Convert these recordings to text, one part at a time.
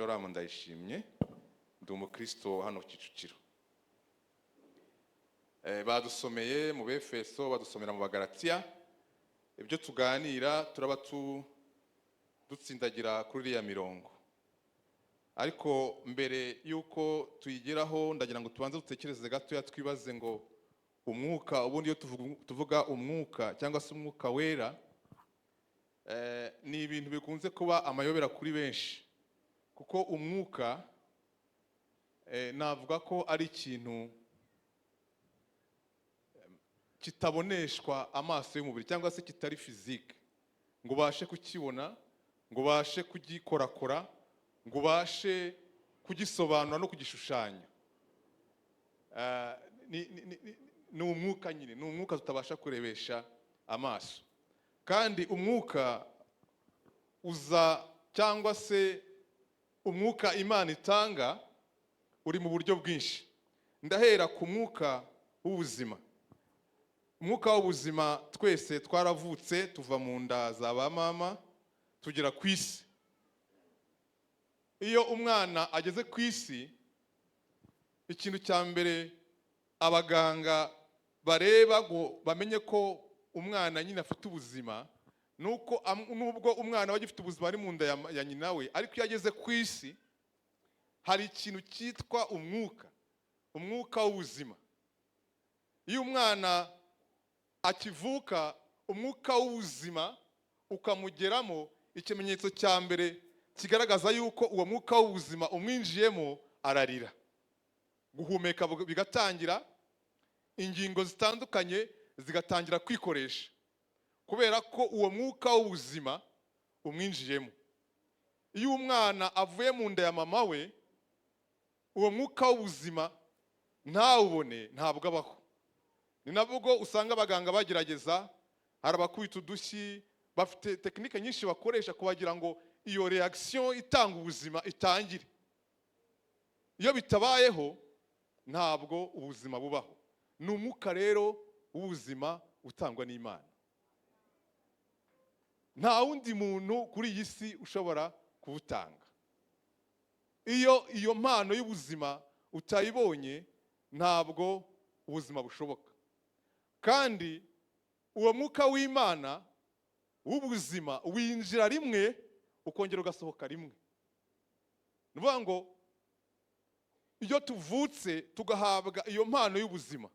Joram Ndayishimye, ndi umukristo hano Kicukiro. Badusomeye mu Befeso, badusomera mu Bagalatiya. Ibyo tuganira turaba dutsindagira kuri iriya mirongo, ariko mbere y'uko tuyigeraho ndagira ngo tubanze dutekereze gatoya, twibaze ngo umwuka, ubundi iyo tuvuga umwuka cyangwa se Umwuka Wera, ni ibintu bikunze kuba amayobera kuri benshi, kuko umwuka navuga ko ari ikintu kitaboneshwa amaso y'umubiri cyangwa se kitari physique, ngo ubashe kukibona, ngo ubashe kugikorakora, ngo ubashe kugisobanura no kugishushanya. Ni umwuka nyine, ni umwuka tutabasha kurebesha amaso. Kandi umwuka uza, cyangwa se umwuka Imana itanga, uri mu buryo bwinshi. Ndahera ku mwuka w'ubuzima. Umwuka w'ubuzima, twese twaravutse, tuva mu nda za ba mama, tugera ku isi. Iyo umwana ageze ku isi, ikintu cya mbere abaganga bareba ngo bamenye ko umwana nyine afite ubuzima, ni uko nubwo umwana aba agifite ubuzima ari mu nda ya nyina we, ariko iyo ageze ku isi hari ikintu cyitwa umwuka, umwuka w'ubuzima. Iyo umwana akivuka, umwuka w'ubuzima ukamugeramo, ikimenyetso cya mbere kigaragaza yuko uwo mwuka w'ubuzima umwinjiyemo, ararira, guhumeka bigatangira, ingingo zitandukanye zigatangira kwikoresha, kubera ko uwo mwuka w'ubuzima umwinjiyemo. Iyo umwana avuye mu nda ya mama we, uwo mwuka w'ubuzima ntawubone, ntabwo abaho. Ni nabwo usanga abaganga bagerageza, hari abakubita udushyi, bafite technique nyinshi bakoresha kubagira ngo iyo réaction itanga ubuzima itangire. Iyo bitabayeho, ntabwo ubuzima bubaho. Ni umwuka rero w'ubuzima utangwa n'Imana. Nta wundi muntu kuri iyi si ushobora kuwutanga. Iyo iyo mpano y'ubuzima utayibonye, ntabwo ubuzima bushoboka. Kandi uwo mwuka w'Imana w'ubuzima winjira rimwe, ukongera ugasohoka rimwe. Ni ukuvuga ngo iyo tuvutse tugahabwa iyo mpano y'ubuzima,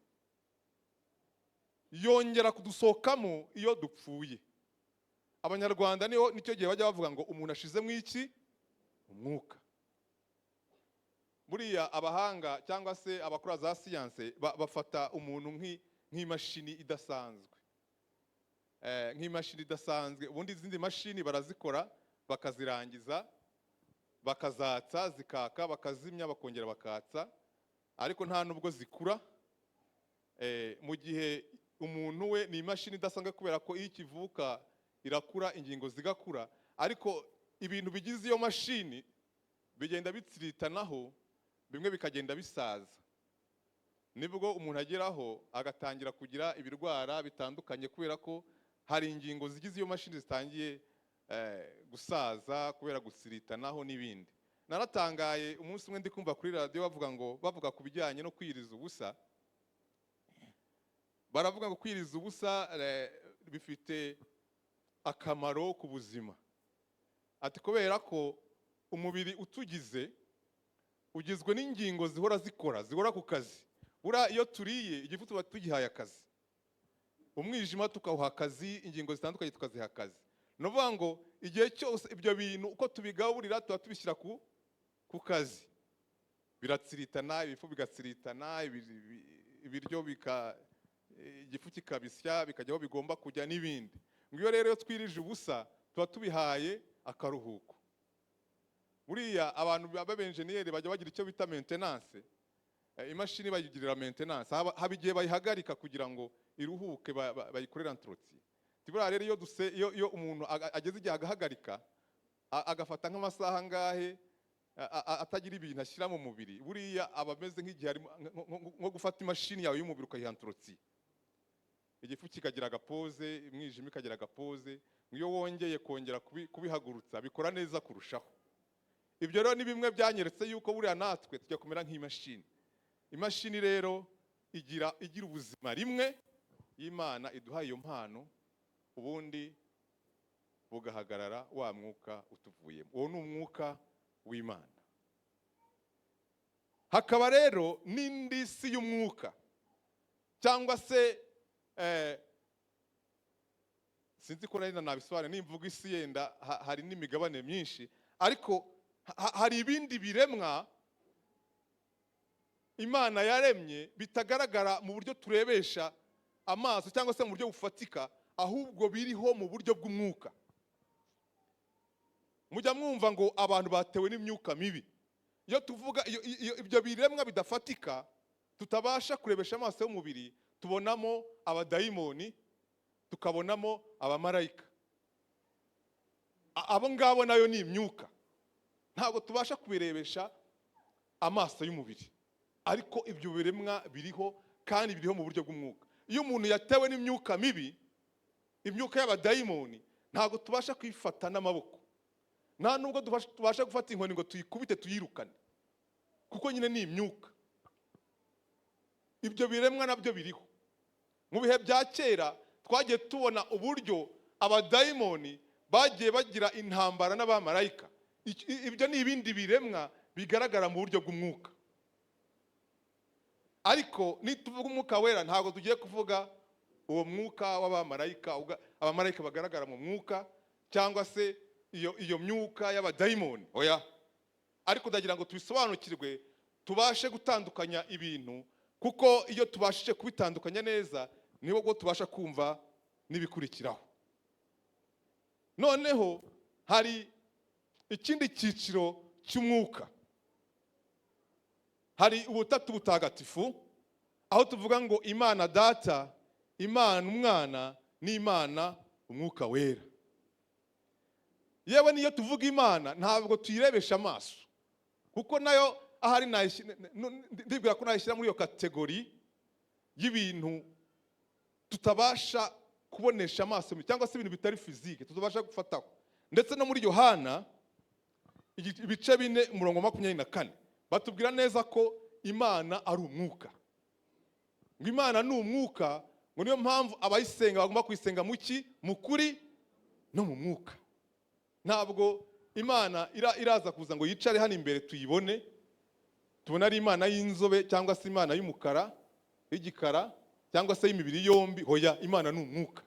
yongera kudusohokamo iyo dupfuye. Abanyarwanda niho nicyo gihe bajya bavuga ngo umuntu ashizemo iki? Umwuka. Buriya abahanga cyangwa se abakora za siyanse bafata umuntu nk'imashini idasanzwe. Nk'imashini idasanzwe. Ubundi izindi mashini barazikora bakazirangiza, bakazatsa zikaka, bakazimya, bakongera bakatsa, ariko nta nubwo zikura. Mu gihe umuntu we ni imashini idasanzwe, kubera ko iyo ikivuka irakura, ingingo zigakura, ariko ibintu bigize iyo mashini bigenda bitsiritanaho, bimwe bikagenda bisaza. Nibwo umuntu ageraho agatangira kugira ibirwara bitandukanye, kubera ko hari ingingo zigize iyo mashini zitangiye gusaza kubera gutsiritanaho n'ibindi. Naratangaye umunsi umwe ndi kumva kuri radiyo bavuga ngo, bavuga ku bijyanye no kwiriza ubusa, baravuga ngo kwiriza ubusa bifite akamaro ku buzima. Ati kubera ko umubiri utugize ugizwe n'ingingo zihora zikora, zihora ku kazi. Buriya iyo turiye, igifu tuba tugihaye akazi, umwijima tukawuha akazi, ingingo zitandukanye tukaziha akazi. Ni ukuvuga ngo igihe cyose ibyo bintu uko tubigaburira tuba tubishyira ku kazi, biratsiritana, ibifu bigatsiritana, ibiryo bika igifu kikabisya, bikajya aho bigomba kujya n'ibindi. Ngo iyo rero iyo twirije ubusa, tuba tubihaye akaruhuko. Buriya abantu b'abenjeniyeri bajya bagira icyo bita maintenance. Imashini bayigirira maintenance, haba igihe bayihagarika kugira ngo iruhuke, bayikorere entretien. Buriya rero iyo umuntu ageze igihe agahagarika, agafata nk'amasaha angahe atagira ibintu ashyira mu mubiri, buriya aba ameze nk'igihe arimo nko gufata imashini yawe y'umubiri ukayiha entretien, igifu kikagira agapause, umwijima ikagira agapause. Iyo wongeye kongera kubihagurutsa, bikora neza kurushaho. Ibyo rero ni bimwe byanyeretse yuko buriya natwe tujya kumera nk'imashini. Imashini rero igira ubuzima rimwe, y'Imana iduha iyo mpano, ubundi bugahagarara wa mwuka utuvuyemo. Uwo ni umwuka w'Imana. Hakaba rero n'indi si y'umwuka, cyangwa se sinzi ko nari nabisobanura nimvuga isi, yenda hari n'imigabane myinshi, ariko hari ibindi biremwa Imana yaremye bitagaragara mu buryo turebesha amaso cyangwa se mu buryo bufatika, ahubwo biriho mu buryo bw'umwuka. Mujya mwumva ngo abantu batewe n'imyuka mibi. Iyo tuvuga ibyo biremwa bidafatika tutabasha kurebesha amaso y'umubiri, tubonamo abadayimoni, tukabonamo abamarayika. Abo ngabo nayo ni imyuka, ntabwo tubasha kubirebesha amaso y'umubiri, ariko ibyo biremwa biriho kandi biriho mu buryo bw'umwuka. Iyo umuntu yatewe n'imyuka mibi, imyuka y'abadayimoni, ntabwo tubasha kwifata n'amaboko, nta nubwo tubasha gufata inkoni ngo tuyikubite tuyirukane, kuko nyine ni imyuka. Ibyo biremwa nabyo biriho. Mu bihe bya kera twagiye tubona uburyo abadayimoni bagiye bagira intambara n'abamarayika. Ibyo ni ibindi biremwa bigaragara mu buryo bw'umwuka. Ariko nituvuga umwuka wera, ntabwo tugiye kuvuga uwo mwuka w'abamarayika, abamarayika bagaragara mu mwuka, cyangwa se iyo myuka y'abadayimoni, oya. Ariko ndagira ngo tubisobanukirwe, tubashe gutandukanya ibintu, kuko iyo tubashije kubitandukanya neza nibwo tubasha kumva n'ibikurikiraho. Noneho hari ikindi cyiciro cy'umwuka. Hari ubutatu butagatifu, aho tuvuga ngo Imana Data, Imana Umwana n'Imana Umwuka Wera. Yewe niyo tuvuga Imana, ntabwo tuyirebesha amaso, kuko nayo ahari ndibwira ko nayishyira muri iyo catégorie y'ibintu tutabasha kubonesha amaso, cyangwa se ibintu bitari physique tutabasha gufataho. Ndetse no muri Yohana ibice 4 umurongo 24, batubwira neza ko Imana ari umwuka, ngo Imana ni umwuka, ngo niyo mpamvu abayisenga bagomba kuyisenga mu ki? Mu kuri no mu mwuka. Ntabwo Imana iraza kuza ngo yicare hano imbere tuyibone, tubone ari Imana y'inzobe cyangwa se Imana y'umukara, y'igikara, cyangwa se y'imibiri yombi. Hoya, Imana ni umwuka.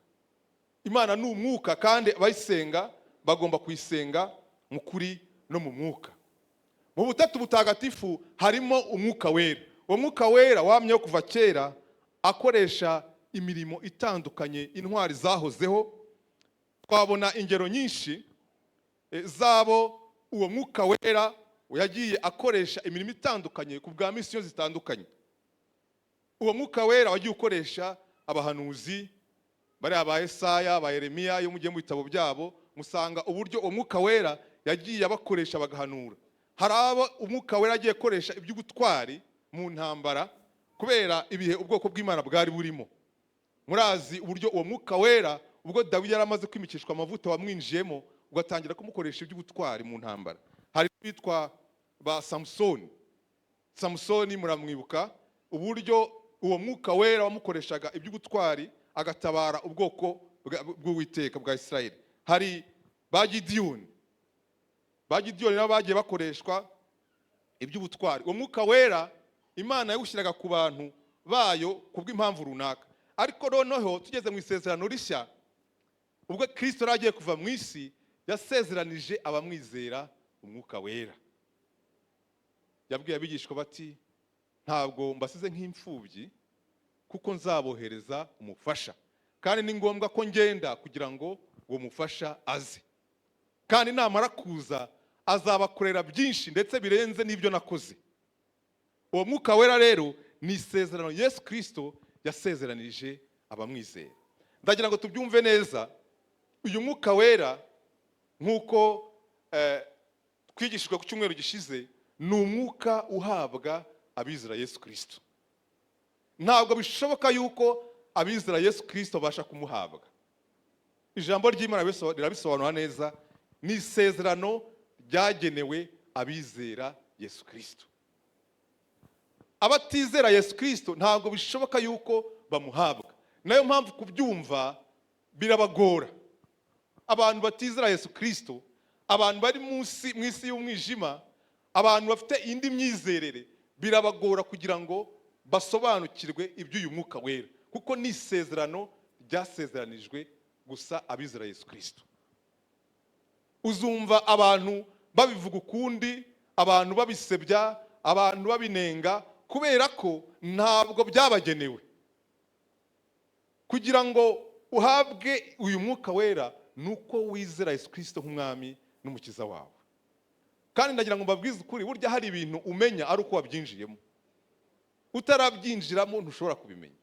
Imana ni umwuka, kandi abayisenga bagomba kuyisenga mu kuri no mu mwuka. Mu butatu butagatifu harimo Umwuka Wera. Uwo Mwuka Wera wamyeho kuva kera, akoresha imirimo itandukanye intwari zahozeho. Twabona ingero nyinshi zabo uwo Mwuka Wera yagiye akoresha imirimo itandukanye ku bwa mission zitandukanye. Uwo Mwuka Wera wagiye ukoresha abahanuzi, bariya ba Esaya, ba Yeremiya. Iyo mugiye mu bitabo byabo, musanga uburyo uwo Mwuka Wera yagiye abakoresha bagahanura. Hari abo Umwuka Wera agiye akoresha iby'ubutwari mu ntambara, kubera ibihe ubwoko bw'Imana bwari burimo. Murazi uburyo uwo Mwuka Wera, ubwo Dawidi yari amaze kwimikishwa amavuta, wamwinjiyemo ugatangira kumukoresha iby'ubutwari mu ntambara. Hari bitwa ba Samusoni. Samusoni muramwibuka, uburyo uwo Mwuka Wera wamukoreshaga iby'ubutwari, agatabara ubwoko bw'Uwiteka bwa Isirayeli. Hari ba Gidiyoni. Ba Gidiyoni nabo bagiye bakoreshwa iby'ubutwari. Uwo Mwuka Wera Imana yawushyiraga ku bantu bayo kubw'impamvu runaka. Ariko noneho tugeze mu Isezerano Rishya, ubwo Kirisito yari agiye kuva mu isi, yasezeranije abamwizera Umwuka Wera. Yabwiye abigishwa bati: "Ntabwo mbasize nk'imfubyi, kuko nzabohereza umufasha, kandi ni ngombwa ko ngenda kugira ngo uwo mufasha aze, kandi namara kuza azabakorera byinshi ndetse birenze n'ibyo nakoze." Uwo Mwuka Wera rero ni isezerano Yesu Kirisito yasezeranije abamwizera. Ndagira ngo tubyumve neza. Uyu Mwuka Wera, nk'uko twigishijwe ku cyumweru gishize, ni umwuka uhabwa abizera Yesu Kirisito. Ntabwo bishoboka yuko abizera Yesu Kirisito babasha kumuhabwa. Ijambo ry'Imana rirabisobanura neza: ni isezerano ryagenewe abizera Yesu Kirisito. Abizera Yesu Kirisito. Abatizera Yesu Kirisito ntabwo bishoboka yuko bamuhabwa. Nayo mpamvu kubyumva birabagora. Abantu batizera Yesu Kirisito, abantu bari munsi mu isi y'umwijima, abantu bafite indi myizerere, birabagora kugira ngo basobanukirwe iby'uyu Mwuka Wera, kuko ni isezerano ryasezeranijwe gusa abizera Yesu Kirisito. Uzumva abantu babivuga ukundi, abantu babisebya, abantu babinenga, kubera ko ntabwo byabagenewe. Kugira ngo uhabwe uyu Mwuka Wera ni uko wizera Yesu Kirisito nk'Umwami n'Umukiza wawe. Kandi ndagira ngo mbabwize ukuri, burya hari ibintu umenya ari uko wabyinjiyemo. Utarabyinjiramo ntushobora kubimenya.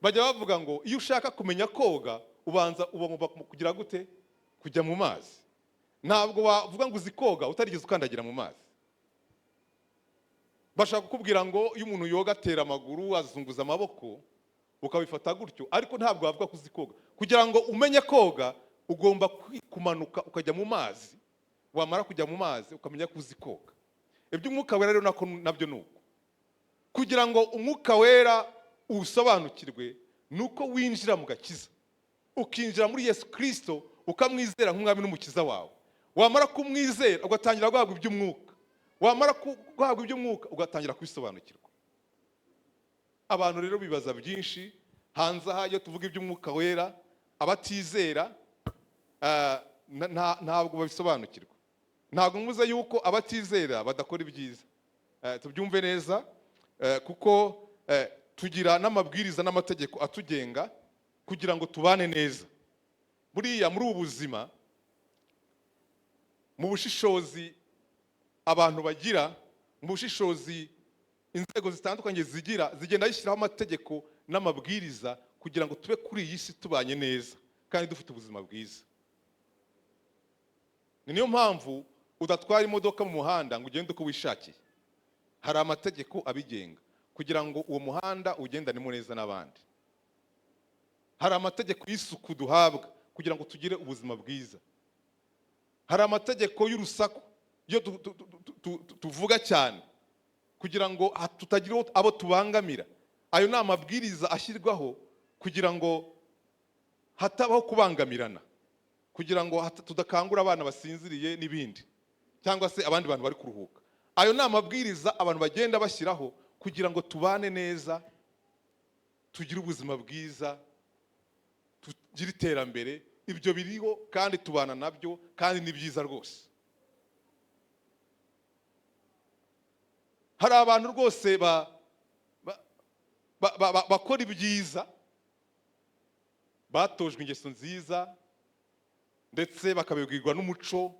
Bajya bavuga ngo iyo ushaka kumenya koga, ubanza ugomba kugira gute? Kujya mu mazi. Ntabwo wavuga ngo uzi koga utarigeze ukandagira mu mazi. Bashaka kukubwira ngo iyo umuntu yoga atera amaguru, azunguza amaboko, ukabifata gutyo, ariko ntabwo wavuga ko uzi koga. Kugira ngo umenye koga, ugomba kumanuka ukajya mu mazi. Wamara kujya mu mazi, ukamenya ko uzi koga. Iby'Umwuka Wera rero nabyo ni uko. Kugira ngo Umwuka Wera uwusobanukirwe, ni uko winjira mu gakiza, ukinjira muri Yesu Kirisito, ukamwizera nk'Umwami n'Umukiza wawe. Wamara kumwizera, ugatangira guhabwa iby'umwuka. Wamara guhabwa iby'umwuka, ugatangira kubisobanukirwa. Abantu rero bibaza byinshi hanze aha iyo tuvuga iby'Umwuka Wera. Abatizera ntabwo babisobanukirwa. Ntabwo mvuze yuko abatizera badakora ibyiza. Tubyumve neza, kuko tugira n'amabwiriza n'amategeko atugenga kugira ngo tubane neza. Buriya muri ubu buzima, mu bushishozi abantu bagira, mu bushishozi inzego zitandukanye zigira, zigenda zishyiraho amategeko n'amabwiriza kugira ngo tube kuri iyi si tubanye neza kandi dufite ubuzima bwiza. Ni niyo mpamvu udatwara imodoka mu muhanda ngo ugende uko wishakiye. Hari amategeko abigenga kugira ngo uwo muhanda ugendanemo neza n'abandi. Hari amategeko y'isuku duhabwa kugira ngo tugire ubuzima bwiza. Hari amategeko y'urusaku iyo tuvuga cyane, kugira ngo tutagira abo tubangamira. Ayo ni amabwiriza ashyirwaho kugira ngo hatabaho kubangamirana, kugira ngo tudakangura abana basinziriye n'ibindi, cyangwa se abandi bantu bari kuruhuka. Ayo ni amabwiriza abantu bagenda bashyiraho kugira ngo tubane neza, tugire ubuzima bwiza, tugire iterambere. Ibyo biriho kandi tubana nabyo, kandi ni byiza rwose. Hari abantu rwose bakora ibyiza, batojwe ingeso nziza, ndetse bakabibwirwa n'umuco,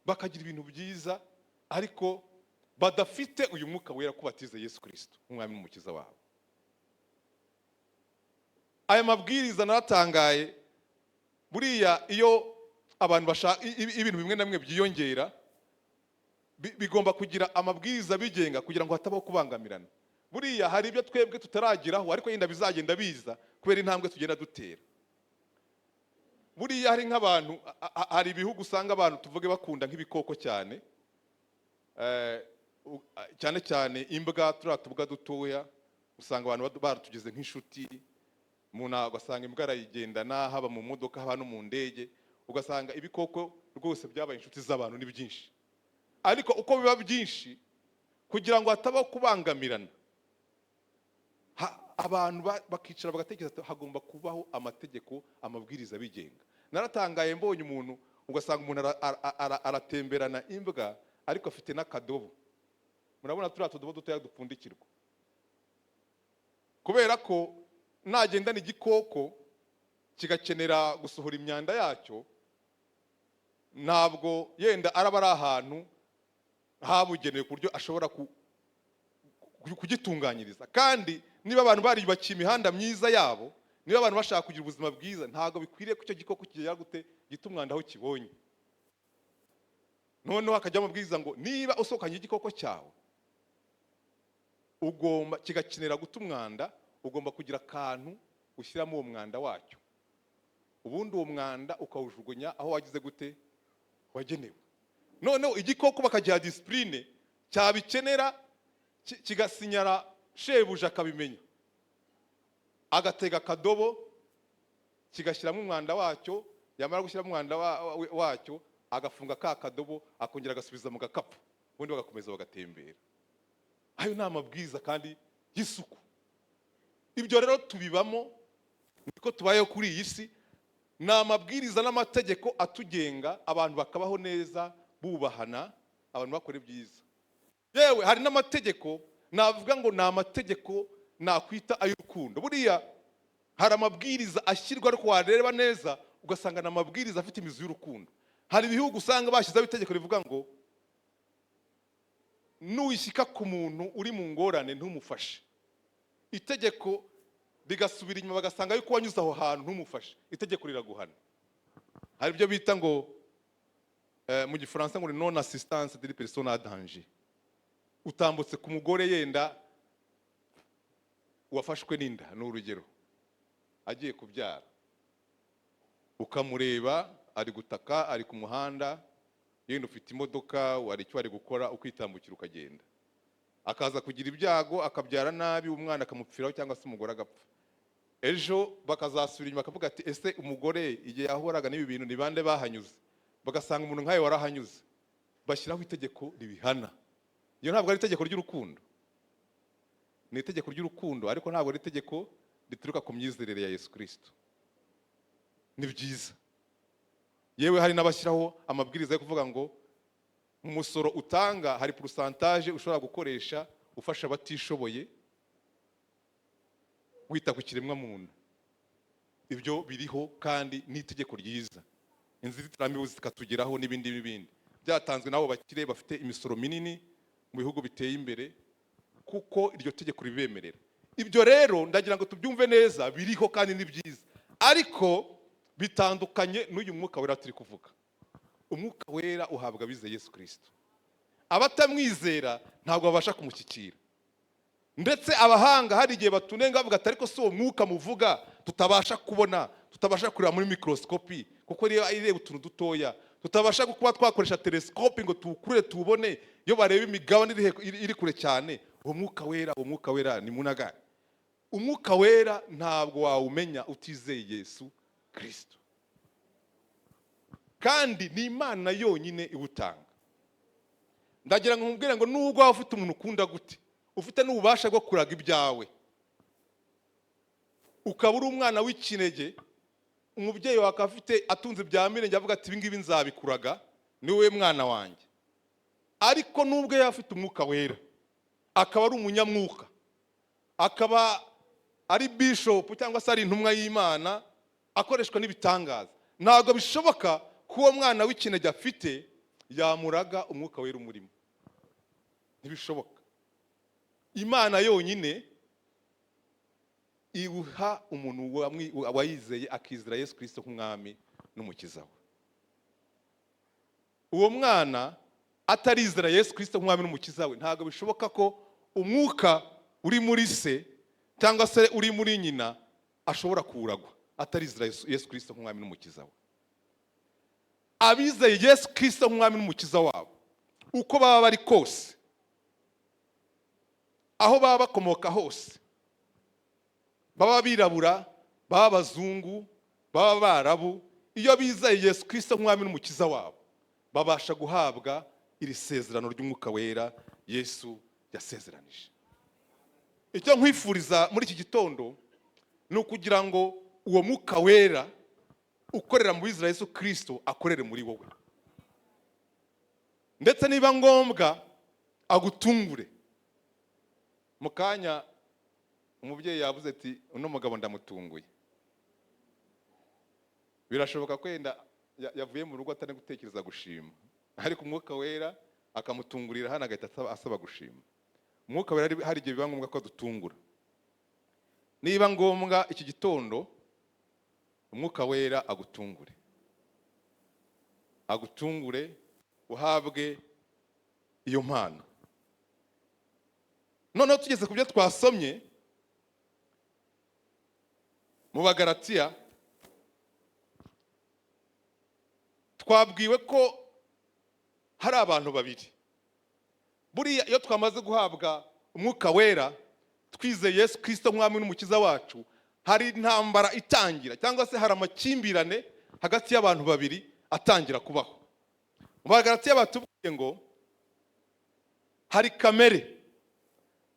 bakagira ibintu byiza, ariko badafite uyu Mwuka Wera ko batize Yesu Kirisito nk'Umwami n'Umukiza wabo. Aya mabwiriza naratangaye. Buriya iyo abantu bashaka ibintu bimwe na bimwe byiyongera, bigomba kugira amabwiriza abigenga kugira ngo hatabaho kubangamirana. Buriya hari ibyo twebwe tutarageraho, ariko yenda bizagenda biza kubera intambwe tugenda dutera. Buriya hari nk'abantu, hari ibihugu usanga abantu, tuvuge, bakunda nk'ibikoko cyane, cyane cyane imbwa, turiya tubwa dutoya, usanga abantu baratugize nk'inshuti. Umuntu ugasanga imbwa arayigendana, haba mu modoka, haba no mu ndege, ugasanga ibikoko rwose byabaye inshuti z'abantu, ni byinshi. Ariko uko biba byinshi, kugira ngo hatabaho kubangamirana, abantu bakicara bagatekereza ati hagomba kubaho amategeko, amabwiriza abigenga. Naratangaye mbonye umuntu, ugasanga umuntu aratemberana imbwa, ariko afite n'akadobo. Murabona turiya tudobo dutoya dupfundikirwa, kubera ko nagendana igikoko kigakenera gusohora imyanda yacyo, ntabwo yenda araba ari ahantu habugenewe ku buryo ashobora kugitunganyiriza. Kandi niba abantu bariyubakiye imihanda myiza yabo, niba abantu bashaka kugira ubuzima bwiza, ntabwo bikwiriye ko icyo gikoko kigera gute, gita umwanda aho kibonye. Noneho hakajya amabwiriza ngo niba usohokanye igikoko cyawe, ugomba, kigakenera guta umwanda, ugomba kugira akantu ushyiramo uwo mwanda wacyo, ubundi uwo mwanda ukawujugunya aho wagize gute, wagenewe. Noneho igikoko bakagiha discipline, cyabikenera kigasinyara shebuja akabimenya, agatega akadobo kigashyiramo umwanda wacyo. Yamara gushyiramo umwanda wacyo, agafunga ka kadobo, akongera agasubiza mu gakapu, ubundi bagakomeza bagatembera. Ayo ni amabwiriza kandi y'isuku. Ibyo rero tubibamo, niko tubayeho kuri iyi si. Ni amabwiriza n'amategeko atugenga, abantu bakabaho neza, bubahana, abantu bakora ibyiza. Yewe, hari n'amategeko navuga ngo ni amategeko nakwita ay'urukundo. Buriya hari amabwiriza ashyirwa, ariko wareba neza ugasanga ni amabwiriza afite imizi y'urukundo. Hari ibihugu usanga bashyizeho itegeko rivuga ngo nushyika ku muntu uri mu ngorane ntumufashe, itegeko rigasubira inyuma, bagasanga yuko wanyuze aho hantu ntumufashe, itegeko riraguhana. Hari ibyo bita ngo mu Gifaransa ngo ni non assistance de personne en danger. Utambutse ku mugore yenda wafashwe n'inda, ni urugero, agiye kubyara, ukamureba ari gutaka, ari ku muhanda, yenda ufite imodoka, wari icyo wari gukora, ukitambukira ukagenda, akaza kugira ibyago akabyara nabi, umwana akamupfiraho cyangwa se umugore agapfa. Ejo bakazasubira inyuma bakavuga ati: "Ese umugore igihe yahoraga n'ibi bintu ni bande bahanyuze?" Bagasanga umuntu nkawe warahanyuze, bashyiraho itegeko ribihana. Iyo ntabwo ari itegeko ry'urukundo? Ni itegeko ry'urukundo, ariko ntabwo ari itegeko rituruka ku myizerere ya Yesu Kirisito. Ni byiza. Yewe, hari n'abashyiraho amabwiriza yo kuvuga ngo mu musoro utanga hari pourcentage ushobora gukoresha ufasha abatishoboye, wita ku kiremwamuntu. Ibyo biriho kandi ni itegeko ryiza. Inzitiramibu zikatugeraho n'ibindi n'ibindi, byatanzwe n'abo bakire bafite imisoro minini mu bihugu biteye imbere, kuko iryo tegeko ribemerera. Ibyo rero ndagira ngo tubyumve neza, biriho kandi ni byiza, ariko bitandukanye n'uyu Mwuka Wera turi kuvuga. Umwuka Wera uhabwa abizeye Yesu Kirisito. Abatamwizera ntabwo babasha kumushyikira. Ndetse abahanga hari igihe batunenga bavuga ati: "Ariko si uwo mwuka muvuga tutabasha kubona, tutabasha kureba muri microscope, kuko niyo ireba utuntu dutoya, tutabasha kuba twakoresha telescope ngo tuwukure tuwubone, iyo bareba imigabane iri kure cyane, uwo Mwuka Wera, uwo Mwuka Wera ni munagari?" Umwuka Wera ntabwo wawumenya utizeye Yesu Kirisito, kandi ni Imana yonyine iwutanga. Ndagira ngo nkubwire ngo nubwo waba ufite umuntu ukunda gute, ufite n'ububasha bwo kuraga ibyawe, ukaba uri umwana w'ikinege, umubyeyi wawe akaba afite atunze ibya mirenge, avuga ati: "Ibi ngibi nzabikuraga, ni wowe mwana wanjye." Ariko nubwo yaba afite Umwuka Wera, akaba ari umunyamwuka, akaba ari bishopu cyangwa se ari intumwa y'Imana akoreshwa n'ibitangaza, ntabwo bishoboka ko uwo mwana w'ikinege afite yamuraga Umwuka Wera umurimo. Ntibishoboka. Imana yonyine iwuha umuntu wayizeye, akizera Yesu Kirisito nk'Umwami n'Umukiza we. Uwo mwana atarizera Yesu Kirisito nk'Umwami n'Umukiza we, ntabwo bishoboka ko umwuka uri muri se cyangwa se uri muri nyina ashobora kuwuragwa atarizera Yesu Kirisito nk'Umwami n'Umukiza we. Abizeye Yesu Kirisito nk'Umwami n'Umukiza wabo, uko baba bari kose, aho baba bakomoka hose, baba abirabura, baba abazungu, baba abarabu, iyo bizeye Yesu Kirisito nk'Umwami n'Umukiza wabo, babasha guhabwa iri sezerano ry'Umwuka Wera Yesu yasezeranije. Icyo nkwifuriza muri iki gitondo ni ukugira ngo uwo Mwuka Wera ukorera mu bizera Yesu Kirisito akorere muri wowe, ndetse niba ngombwa agutungure. Mu kanya umubyeyi yavuze ati: "Uno mugabo ndamutunguye." Birashoboka ko yenda yavuye mu rugo atari gutekereza gushima, ariko Umwuka Wera akamutungurira hano, agahita asaba gushima. Umwuka Wera hari igihe biba ngombwa ko adutungura. Niba ngombwa iki gitondo Umwuka Wera agutungure, agutungure uhabwe iyo mpano. Noneho tugeze ku byo twasomye mu Bagaratiya, twabwiwe ko hari amategeko Hari abantu babiri. Buriya iyo twamaze guhabwa Umwuka Wera, twizeye Yesu Kirisito nk'Umwami n'Umukiza wacu, hari intambara itangira, cyangwa se hari amakimbirane hagati y'abantu babiri atangira kubaho. Mu Bagalatiya batubwiye ngo hari kamere,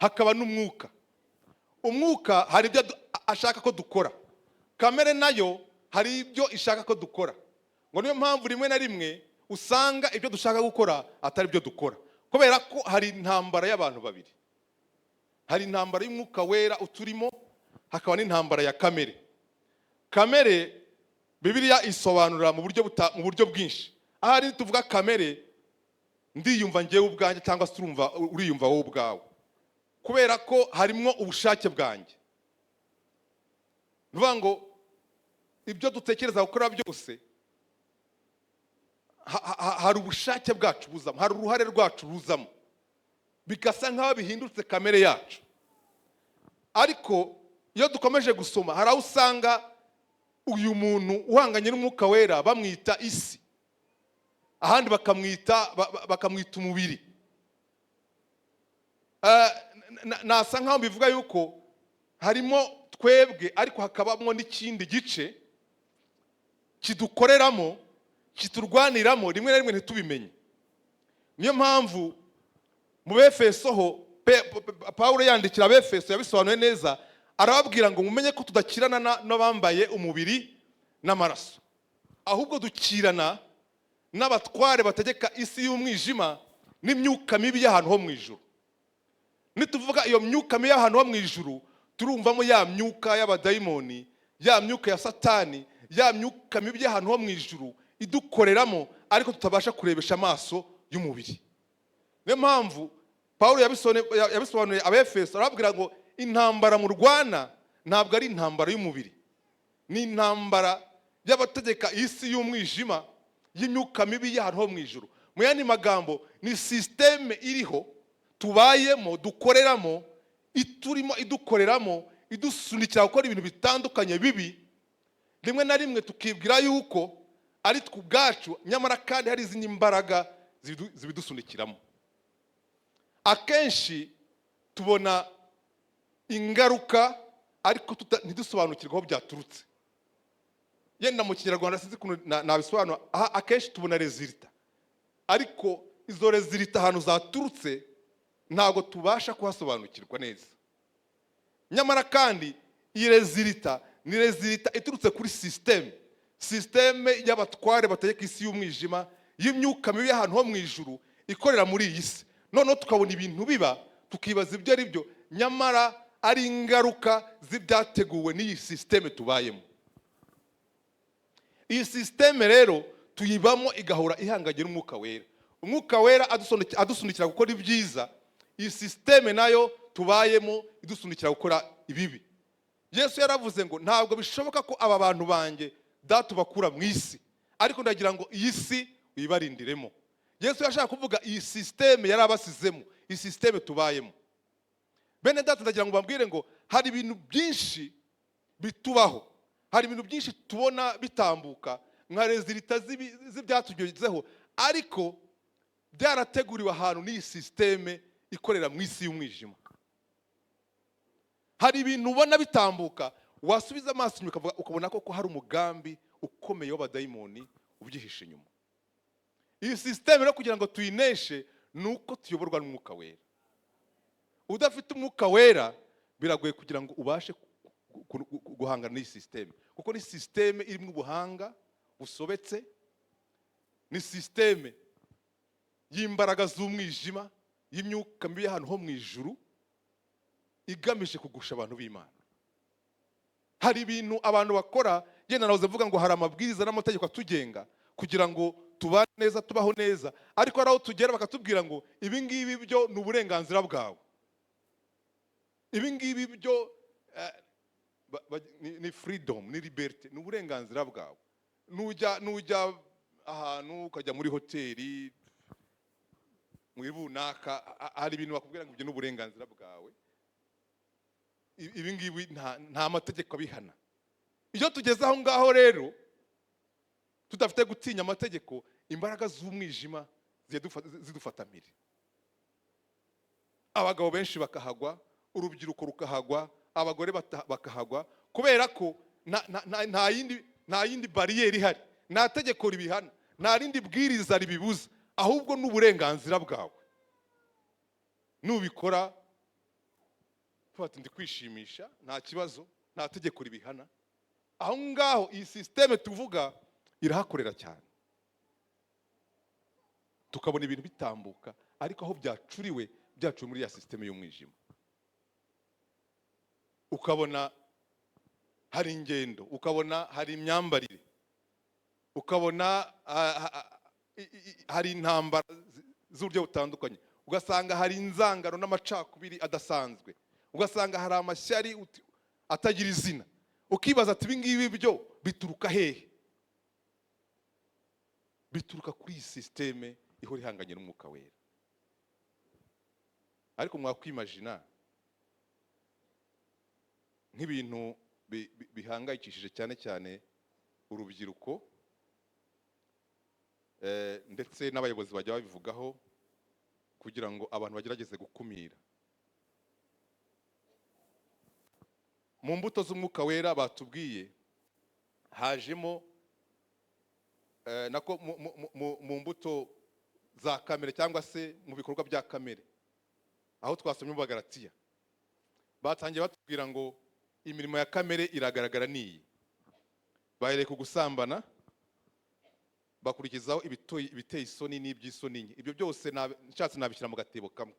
hakaba n'umwuka. Umwuka hari ibyo ashaka ko dukora, kamere nayo hari ibyo ishaka ko dukora. Ngo niyo mpamvu rimwe na rimwe usanga ibyo dushaka gukora atari byo dukora, kubera ko hari intambara y'abantu babiri. Hari intambara y'Umwuka Wera uturimo, hakaba n'intambara ya kamere. Kamere Bibiliya isobanura mu buryo bwinshi. Ahari tuvuga kamere, ndiyumva ngewe ubwanjye, cyangwa se urumva uriyumva wowe ubwawe, kubera ko harimo ubushake bwanjye. Ni ukuvuga ngo ibyo dutekereza gukora byose, hari ubushake bwacu buzamo, hari uruhare rwacu ruzamo, bigasa nk'aho bihindutse kamere yacu. Ariko iyo dukomeje gusoma, hari aho usanga uyu muntu uhanganye n'Umwuka Wera bamwita isi, ahandi bakamwita umubiri. Nasa nkaho mbivuga yuko harimo twebwe, ariko hakabamo n'ikindi gice kidukoreramo, kiturwaniramo, rimwe na rimwe ntitubimenye. Niyo mpamvu mu Befeso ho Pawulo yandikira Abefeso yabisobanuye neza, arababwira ngo mumenye ko tudakirana n'abambaye umubiri n'amaraso, ahubwo dukirana n'abatware bategeka isi y'umwijima n'imyuka mibi y'ahantu ho mu ijuru. Nituvuga iyo myuka mibi y'ahantu ho mu ijuru, turumvamo ya myuka y'abadayimoni, ya myuka ya Satani, ya myuka mibi y'ahantu ho mu ijuru idukoreramo, ariko tutabasha kurebesha amaso y'umubiri. Niyo mpamvu Paul yabisobanuye Abefeso, arababwira ngo intambara murwana ntabwo ari intambara y'umubiri, ni intambara y'abategeka isi y'umwijima, y'imyuka mibi y'ahantu ho mu ijuru. Mu yandi magambo, ni système iriho tubayemo, dukoreramo, iturimo, idukoreramo, idusunikira gukora ibintu bitandukanye bibi, rimwe na rimwe tukibwira yuko ari twe ubwacu, nyamara kandi hari izindi mbaraga zibidusunikiramo. Akenshi tubona ingaruka, ariko ntidusobanukirwe aho byaturutse. Yenda mu Kinyarwanda sinzi ukuntu nabisobanura. Aha akenshi tubona résultat, ariko izo résultat ahantu zaturutse ntabwo tubasha kuhasobanukirwa neza. Nyamara kandi iyi résultat ni résultat iturutse kuri système y'abatware bategeka isi y'umwijima, y'imyuka mibi y'ahantu ho mu ijuru ikorera muri iyi si. Noneho tukabona ibintu biba, tukibaza ibyo ari byo, nyamara ari ingaruka z'ibyateguwe n'iyi système tubayemo. Iyi système rero tuyibamo igahora ihanganye n'Umwuka Wera. Umwuka Wera adusunikira gukora ibyiza, iyi système nayo tubayemo idusunikira gukora ibibi. Yesu yaravuze ngo ntabwo bishoboka ko aba bantu banjye Data ubakura mu isi, ariko ndagira ngo iyi si uyibarindiremo. Yesu yashaka kuvuga iyi système yari abasizemo, iyi système tubayemo. Bene Data, ndagira ngo mbabwire ngo hari ibintu byinshi bitubaho, hari ibintu byinshi tubona bitambuka nka résultat z'ibyatugezeho, ariko byarateguriwe ahantu n'iyi système ikorera mu isi y'umwijima. Hari ibintu ubona bitambuka, wasubiza amaso inyuma ukabona koko hari umugambi ukomeye w'abadayimoni ubyihishe inyuma. Iyi système rero, kugira ngo tuyineshe, ni uko tuyoborwa n'Umwuka Wera. Udafite Umwuka Wera, biragoye kugira ngo ubashe guhangana n'iyi système, kuko ni système irimo ubuhanga busobetse, ni système y'imbaraga z'umwijima, y'imyuka mibi y'ahantu ho mu ijuru, igamije kugusha abantu b'Imana. Hari ibintu abantu bakora, genda nahoze mvuga ngo hari amabwiriza n'amategeko atugenga kugira ngo tubane neza, tubaho neza, ariko hari aho tugera bakatubwira ngo ibi ngibi byo ni uburenganzira bwawe, ibi ngibi byo ni freedom, ni liberté, ni uburenganzira bwawe. Nujya ahantu, ukajya muri hoteli muri runaka, hari ibintu bakubwira ngo ibyo ni uburenganzira bwawe, ibi ngibi nta mategeko abihana. Iyo tugeze aho ngaho rero tudafite gutinya amategeko, imbaraga z'umwijima Zidufata mpiri, abagabo benshi bakahagwa, urubyiruko rukahagwa, abagore bakahagwa, kubera ko nta yindi bariyeri ihari, nta tegeko ribihana, nta rindi bwiriza ribibuza, ahubwo ni uburenganzira bwawe. Nubikora tuba ndi kwishimisha, nta kibazo, nta tegeko ribihana. Aho ngaho iyi système tuvuga irahakorera cyane, tukabona ibintu bitambuka, ariko aho byacuriwe, byaciwe muri ya système y'umwijima. Ukabona hari ingendo, ukabona hari imyambarire, ukabona hari intambara z'uburyo butandukanye, ugasanga hari inzangano n'amacakubiri adasanzwe, ugasanga hari amashyari atagira izina. Ukibaza ati: "Ibi ngibi byo bituruka hehe?" Bituruka kuri iyi système ihora ihanganye n'Umwuka Wera. Ariko mwakwimajina nk'ibintu bihangayikishije cyane cyane urubyiruko, ndetse n'abayobozi bajya babivugaho kugira ngo abantu bagerageze gukumira. Mu mbuto z'Umwuka Wera batubwiye hajemo, nako mu mbuto za kamere cyangwa se mu bikorwa bya kamere, aho twasomye mu Bagalatiya, batangiye batubwira ngo imirimo ya kamere iragaragara niyi. Bahereye ku gusambana, bakurikizaho ibiteye isoni n'iby'isoni nke. Ibyo byose nshatse nabishyira mu gatebo kamwe,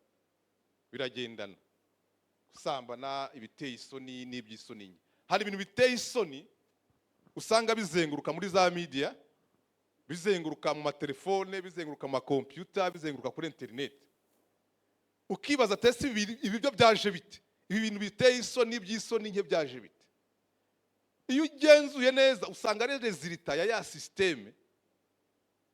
biragendana: gusambana, ibiteye isoni n'iby'isoni nke. Hari ibintu biteye isoni usanga bizenguruka muri za media, bizenguruka mu matelefone, bizenguruka mu makompiyuta, bizenguruka kuri interineti. Ukibaza ati: "Ese ibi byo byaje bite? Ibi bintu biteye isoni, by'isoni nke, byaje bite?" Iyo ugenzuye neza, usanga ari résultat ya système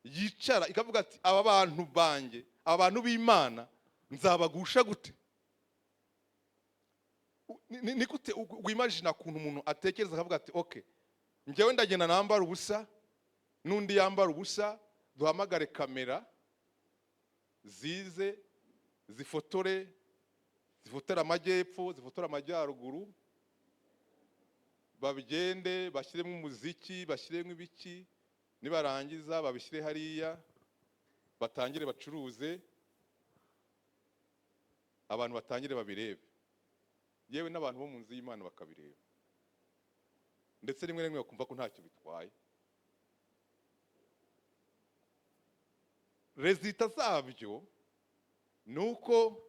yicara ikavuga ati: "Aba bantu banjye, aba bantu b'Imana, nzabagusha gute?" Ni gute wimajina ukuntu umuntu atekereza akavuga ati: "OK, njyewe ndagenda nambara ubusa, n'undi yambara ubusa, duhamagare kamera zize zifotore, zifotore amajyepfo, zifotore amajyaruguru, babigende bashyiremo umuziki, bashyiremo ibiki, nibarangiza babishyire hariya, batangire bacuruze, abantu batangire babirebe, yewe n'abantu bo mu nzu y'Imana bakabireba, ndetse rimwe na rimwe bakumva ko ntacyo bitwaye." Résultat zabyo ni uko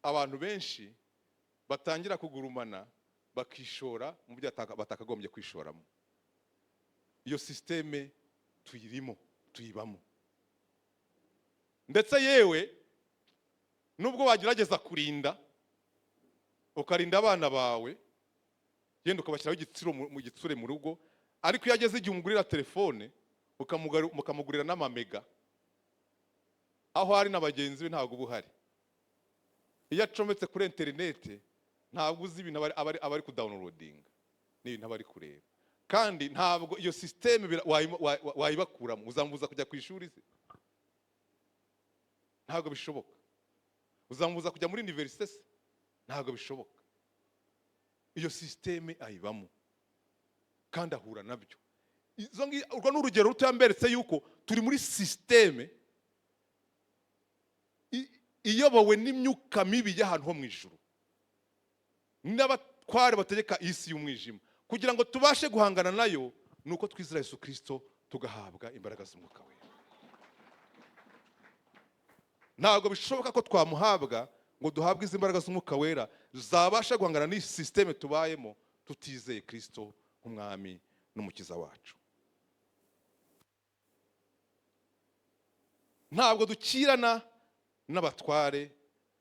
abantu benshi batangira kugurumana, bakishora mu byo batakagombye kwishoramo. Iyo système tuyirimo, tuyibamo. Ndetse yewe nubwo wagerageza kurinda, ukarinda abana bawe, yenda ukabashyiraho igitsure mu gitsure mu rugo, ariko iyo ageze igihe umugurira telefone, mukamugurira n'amamega, aho ari na bagenzi be ntabwo uba uhari. Iyo acometse kuri interinete, ntabwo uzi ibintu aba ari kudownloadinga n'ibintu aba ari kureba. Kandi ntabwo iyo système wayibakuramo. Uzamubuza kujya ku ishuri se? Ntabwo bishoboka. Uzamubuza kujya muri université se? Ntabwo bishoboka. Iyo système ayibamo kandi ahura nabyo. Urwo ni urugero ruto mberetse yuko turi muri système iyobowe n'imyuka mibi y'ahantu ho mu ijuru n'abatware bategeka isi y'umwijima. Kugira ngo tubashe guhangana nayo, ni uko twizera Yesu Kirisito, tugahabwa imbaraga z'Umwuka Wera. Ntabwo bishoboka ko twamuhabwa ngo duhabwe izi mbaraga z'Umwuka Wera zabasha guhangana n'iyi système tubayemo, tutizeye Kirisito nk'Umwami n'Umukiza wacu. Ntabwo dukirana n'abatware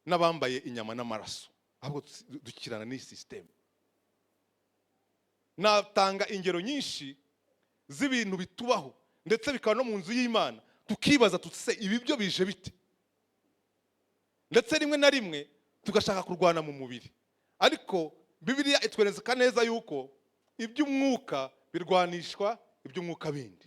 n'abambaye inyama n'amaraso, ahubwo dukirana n'iyi système. Natanga ingero nyinshi z'ibintu bitubaho, ndetse bikaba no mu nzu y'Imana, tukibaza tuti: "Se ibi byo bije bite?" Ndetse rimwe na rimwe tugashaka kurwana mu mubiri, ariko Bibiliya itwereka neza yuko iby'umwuka birwanishwa iby'umwuka bindi.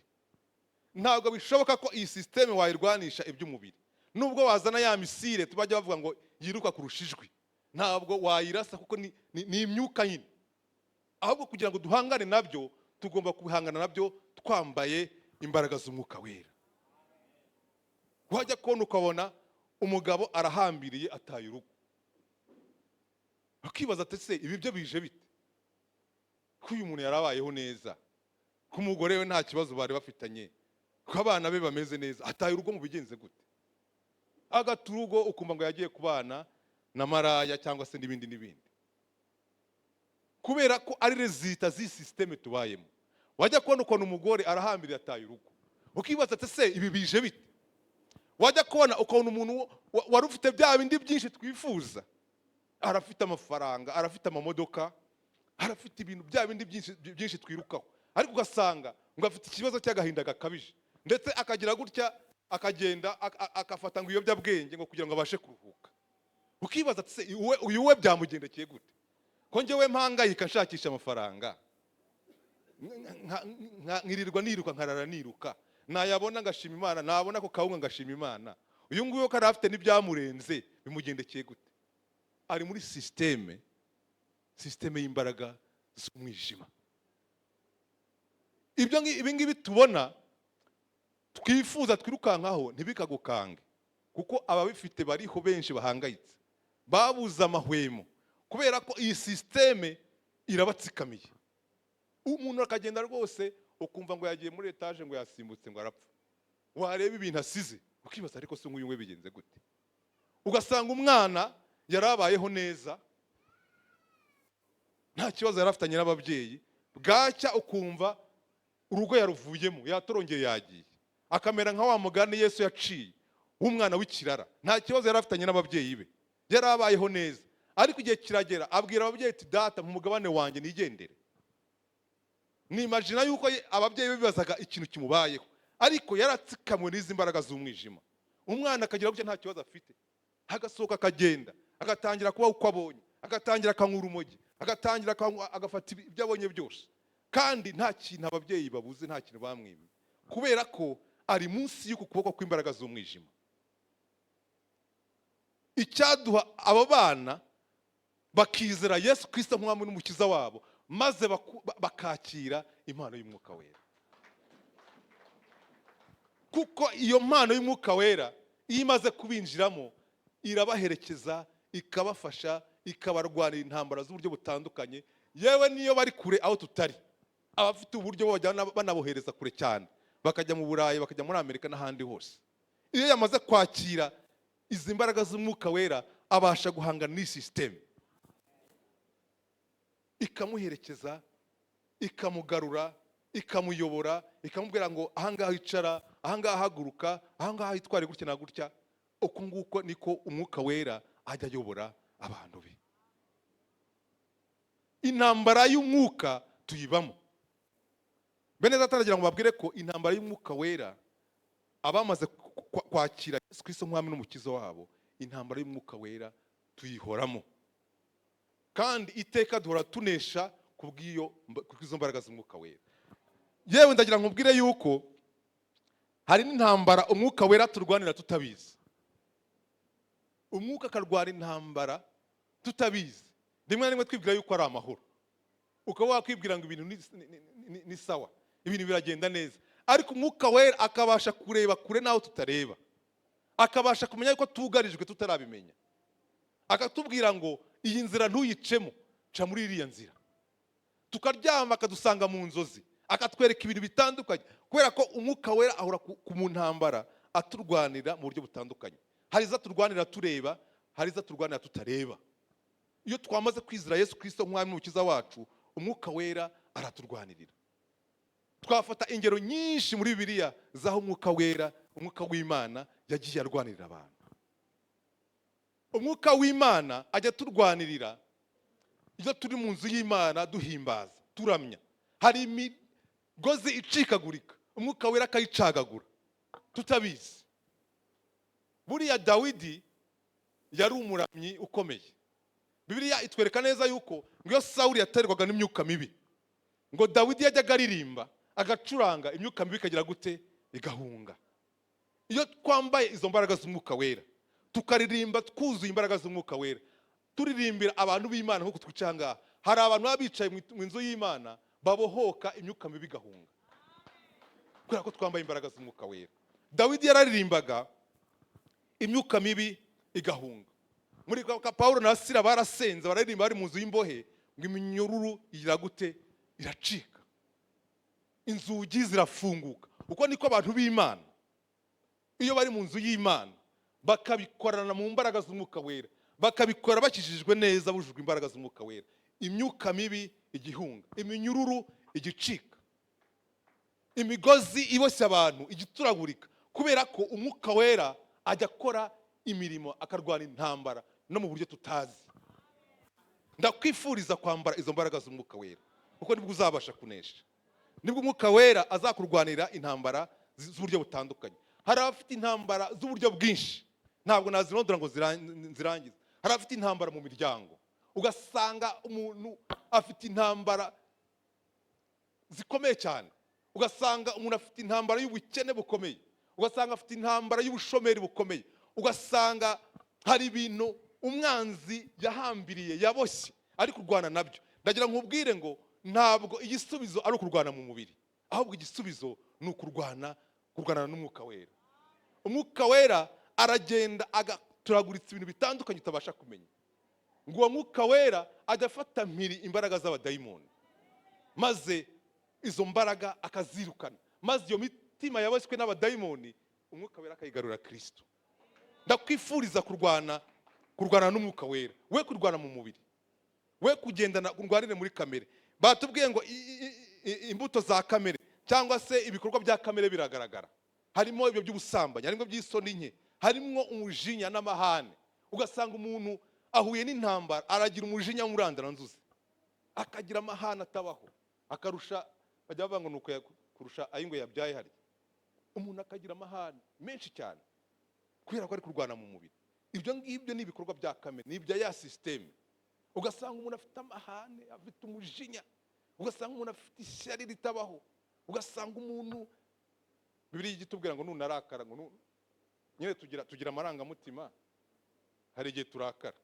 Ntabwo bishoboka ko iyi système wayirwanisha iby'umubiri. Nubwo wazana ya missile tubajya bavuga ngo yiruka kurusha ijwi, ntabwo wayirasa, kuko ni imyuka nyine. Ahubwo kugira ngo duhangane nabyo, tugomba kubihangana nabyo twambaye imbaraga z'Umwuka Wera. Wajya kubona ukabona umugabo arahambiriye, ataye urugo, ukibaza ati: "Se ibi byo bije bite, ko uyu muntu yarabayeho neza, ko umugore we nta kibazo bari bafitanye, ko abana be bameze neza, ataye urugo mu bigenze gute?" Agata urugo, ukumva ngo yagiye kubana na maraya cyangwa se n'ibindi n'ibindi, kubera ko ari résultat z'iyi système tubayemo. Wajya kubona ukuntu umugore arahambiriye, ataye urugo, ukibaza ati: "Se ibi bije bite?" Wajya kubona ukabona umuntu wari ufite bya bindi byinshi twifuza, arafite amafaranga, arafite amamodoka, arafite ibintu bya bindi byinshi byinshi twirukaho, ariko ugasanga ngo afite ikibazo cy'agahinda gakabije, ndetse akagira gutya akagenda agafata ngo ibiyobyabwenge ngo kugira ngo abashe kuruhuka. Ukibaza ati: "Se uyu we byamugendekeye gute, ko njyewe mpangayika nshakisha amafaranga, nkirirwa niruka, nkarara niruka, nayabona ngashima Imana, nabona ako kawunga ngashima Imana, uyu nguyu ko yari afite n'ibyamurenze, bimugendekeye gute?" Ari muri système y'imbaraga z'umwijima. Ibi ngibi tubona, twifuza, twirukankaho, ntibikagukange, kuko ababifite bariho benshi bahangayitse, babuze amahwemo kubera ko iyi système irabatsikamiye. Umuntu akagenda rwose, ukumva ngo yagiye muri étage, ngo yasimbutse, ngo arapfa. Wareba ibintu asize ukibaza: "Ariko se nk'uyu we bigenze gute?" Ugasanga umwana yari abayeho neza, nta kibazo yari afitanye n'ababyeyi, bwacya ukumva urugo yaruvuyemo, yatorongeye, yagiye, akamera nka wa mugani Yesu yaciye w'umwana w'ikirara. Nta kibazo yari afitanye n'ababyeyi be, yari abayeho neza, ariko igihe kiragera abwira ababyeyi ati: "Data, mu mugabane wanjye nigendere." Nimagina yuko ababyeyi be bibazaga ikintu kimubayeho, ariko yaratsikamiwe n'izi mbaraga z'umwijima. Umwana akagira gutya, nta kibazo afite, agasohoka akagenda, agatangira kuba uko abonye, agatangira akanywa urumogi, agatangira agafata ibyo abonye byose, kandi nta kintu ababyeyi babuze, nta kintu bamwimye, kubera ko ari munsi y'uku kuboko kw'imbaraga z'umwijima. Icyaduha abo bana bakizera Yesu Kirisito nk'umwami n'Umukiza wabo, maze bakakira impano y'Umwuka Wera, kuko iyo mpano y'Umwuka Wera iyo imaze kubinjiramo irabaherekeza, ikabafasha, ikabarwanira intambara z'uburyo butandukanye. Yewe, niyo bari kure aho tutari, abafite uburyo bajyana banabohereza kure cyane, bakajya mu Burayi, bakajya muri Amerika n'ahandi hose. Iyo yamaze kwakira izi mbaraga z'Umwuka Wera, abasha guhangana n'iyi système, ikamuherekeza, ikamugarura, ikamuyobora, ikamubwira ngo: "Ahangaha icara, ahangaha haguruka, ahangaha hitware gutya na gutya." Uko nguko niko Umwuka Wera ajya ayobora abantu be. Intambara y'umwuka tuyibamo. Bene Data, ndagira ngo babwire ko intambara y'Umwuka Wera, abamaze kwakira Yesu Kristo nk'Umwami n'Umukiza wabo, intambara y'Umwuka Wera tuyihoramo, kandi iteka duhora tunesha kubw'izo mbaraga z'Umwuka Wera. Yewe, ndagira ngo nkubwire yuko hari n'intambara Umwuka Wera turwanira tutabizi. Umwuka akarwana intambara tutabizi, rimwe na rimwe twibwira yuko ari amahoro, ukaba wakwibwira ngo ibintu ni sawa, ibintu biragenda neza, ariko Umwuka Wera akabasha kureba kure n'aho tutareba, akabasha kumenya yuko tugarijwe tutarabimenya, akatubwira ngo: "Iyi nzira ntuyicemo, ca muri iriya nzira." Tukaryama akadusanga mu nzozi, akatwereka ibintu bitandukanye, kubera ko Umwuka Wera ahora mu ntambara aturwanira mu buryo butandukanye. Hari izo aturwanira tureba, hari izo aturwanira tutareba. Iyo twamaze kwizera Yesu Kirisito nk'Umwami n'Umukiza wacu, Umwuka Wera araturwanirira. Twafata ingero nyinshi muri Bibiliya z'aho Umwuka Wera, Umwuka w'Imana yagiye arwanirira abantu. Umwuka w'Imana ajya aturwanirira iyo turi mu nzu y'Imana duhimbaza, turamya. Hari imigozi icikagurika, Umwuka Wera akayicagagura tutabizi. Buriya Dawidi yari umuramyi ukomeye. Bibiliya itwereka neza yuko ngo iyo Sawuli yaterwaga n'imyuka mibi, ngo Dawidi yajyaga aririmba, agacuranga, imyuka mibi ikagira gute? igahunga. Iyo twambaye izo mbaraga z'Umwuka Wera, tukaririmba twuzuye imbaraga z'Umwuka Wera, turirimbira abantu b'Imana nk'uko twicaye aha ngaha, hari abantu baba bicaye mu nzu y'Imana babohoka, imyuka mibi igahunga, kubera ko twambaye imbaraga z'Umwuka Wera. Dawidi yararirimbaga, imyuka mibi igahunga. Muri ka Pawulo na Sila barasenze, bararirimba bari mu nzu y'imbohe, ngo iminyururu igira gute? Iracika, inzugi zirafunguka. Uko niko abantu b'Imana, iyo bari mu nzu y'Imana, bakabikorana mu mbaraga z'Umwuka Wera, bakabikora bakijijwe neza, bujujwe imbaraga z'Umwuka Wera, imyuka mibi igihunga, iminyururu igicika, imigozi iboshye abantu igituragurika, kubera ko Umwuka Wera ajya akora imirimo, akarwana intambara no mu buryo tutazi. Ndakwifuriza kwambara izo mbaraga z'Umwuka Wera, kuko nibwo uzabasha kunesha, nibwo Umwuka Wera azakurwanira intambara z'uburyo butandukanye. Hari abafite intambara z'uburyo bwinshi, ntabwo nazirondora ngo nzirangize. Hari abafite intambara mu miryango, ugasanga umuntu afite intambara zikomeye cyane, ugasanga umuntu afite intambara y'ubukene bukomeye, ugasanga afite intambara y'ubushomeri bukomeye, ugasanga hari ibintu umwanzi yahambiriye, yaboshye, ari kurwana nabyo. Ndagira nkubwire ngo ntabwo igisubizo ari ukurwana mu mubiri, ahubwo igisubizo ni ukurwana, kurwanana n'Umwuka Wera. Umwuka Wera aragenda agaturaguritsa ibintu bitandukanye utabasha kumenya. Ngo uwo Mwuka Wera ajya afata mpiri imbaraga z'abadayimoni, maze izo mbaraga akazirukana, maze iyo mitima yaboshywe n'abadayimoni, Umwuka Wera akayigarura Kirisito. Ndakwifuriza kurwana, kurwana n'Umwuka Wera, we kurwana mu mubiri, we kugendana urwanire muri kamere. Batubwiye ngo imbuto za kamere cyangwa se ibikorwa bya kamere biragaragara. Harimo ibyo by'ubusambanyi, harimo iby'isoni nke, harimo umujinya n'amahane. Ugasanga umuntu ahuye n'intambara, aragira umujinya w'umuranduranzuzi, akagira amahane atabaho, akarusha, bajya bavuga ngo ni uko kurusha ay'ingwe yabyaye. Harya umuntu akagira amahane menshi cyane kubera ko ari kurwana mu mubiri. Ibyo ngibyo ni ibikorwa bya kamere, ni ibya ya système. Ugasanga umuntu afite amahane, afite umujinya, ugasanga umuntu afite ishyari ritabaho, ugasanga umuntu, Bibiliya ijya itubwira ngo nunarakara, ngo nyine tugira amarangamutima, hari igihe turakara.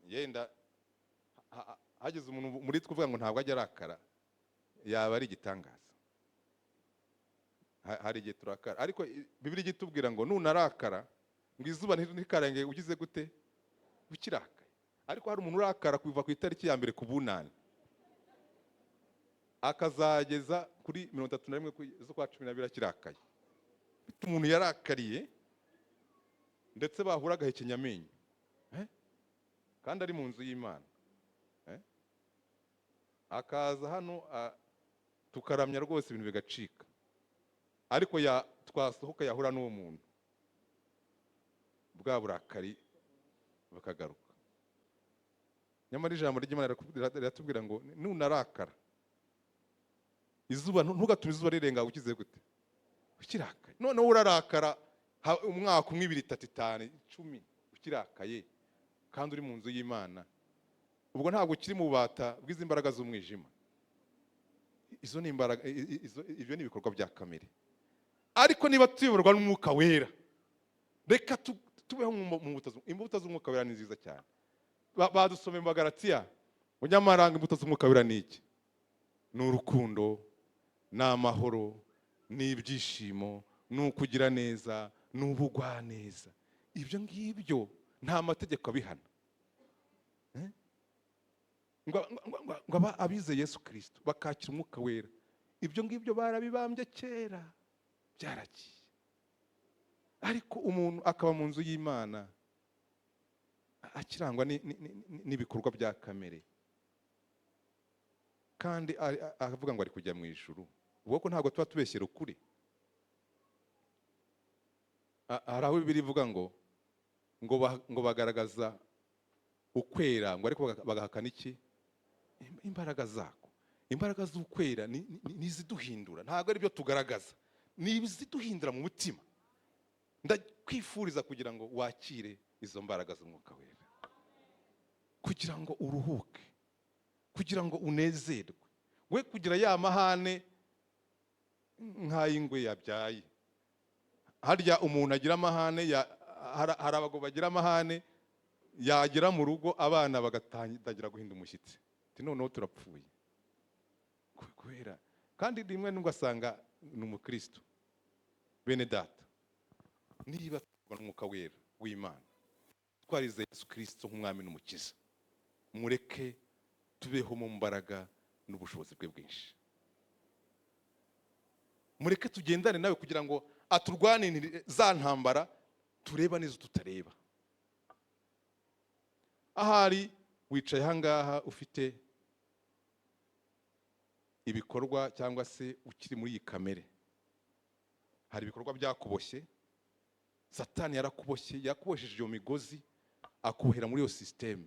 Yenda hagize umuntu muri twe uvuga ngo ntabwo ajya arakara, yaba ari igitangaza. Hari igihe turakara, ariko Bibiliya ijya itubwira ngo nunarakara, ngo izuba ntikarenge ugize gute? Ukirakaye. Ariko hari umuntu urakara kuva ku itariki ya mbere ku bunani akazageza kuri 31 z'ukwa 12 akirakaye. Umuntu yarakariye, ndetse bahura agahekenya amenyo. Eh? Kandi ari mu nzu y'Imana. Eh? Akaza hano, tukaramya rwose, ibintu bigacika, ariko ya twasohoka yahura n'uwo muntu, bwa burakari bukagaruka. Nyamara ijambo ry'Imana riratubwira ngo nunarakara, izuba ntugatume izuba rirenga ukize gute? Ukirakaye. Noneho urarakara umwaka umwe, 2, 3, 5, 10, ukirakaye kandi uri mu nzu y'Imana. Ubwo ntabwo ukiri mu bubata bw'izi mbaraga z'umwijima. Izo ni imbaraga, ibyo ni ibikorwa bya kamere. Ariko niba tuyoborwa n'Umwuka Wera, reka tubeho mu mbuto z'Umwuka Wera. Ni nziza cyane. Badusomeye mu Bagalatiya ngo nyamara ngo imbuto z'Umwuka Wera ni iki? Ni urukundo, ni amahoro, ni ibyishimo, ni ukugira neza, ni ubugwaneza. Ibyo ngibyo nta mategeko abihana. Eh? Ngo abize Yesu Kirisito bakakira Umwuka Wera, ibyo ngibyo barabibambye kera, byaragiye. Ariko umuntu akaba mu nzu y'Imana akirangwa n'ibikorwa bya kamere, kandi avuga ngo ari kujya mu ijuru, ubwo ko ntabwo tuba tubeshyera ukuri. Hari aho Bibiliya ivuga ngo bagaragaza ukwera, ngo ariko bagahakana iki? Imbaraga zako. Imbaraga z'ukwera ni iziduhindura, ntabwo ari byo tugaragaza, ni iziduhindura mu mutima. Ndakwifuriza kugira ngo wakire izo mbaraga z'Umwuka Wera, kugira ngo uruhuke, kugira ngo unezerwe, we kugira ya mahane. nk'ay'ingwe yabyaye. Harya umuntu agira amahane, hari abagabo bagira amahane, yagera mu rugo abana bagatangira guhinda umushyitsi, ati noneho turapfuye. Kubera kandi rimwe nubwo asanga ni umukristo. Bene data, niba tubona umwuka wera w'Imana, twarizeye Yesu Kristo nk'umwami n'umukiza, mureke tubeho mu mbaraga n'ubushobozi bwe bwinshi. Mureke tugendane nawe kugira ngo aturwanire za ntambara tureba n'izo tutareba. Ahari wicaye ahangaha ufite ibikorwa cyangwa se ukiri muri iyi kamere, hari ibikorwa byakuboshye. Satani yarakuboshye, yakuboshesheje iyo migozi, akubohera muri iyo système.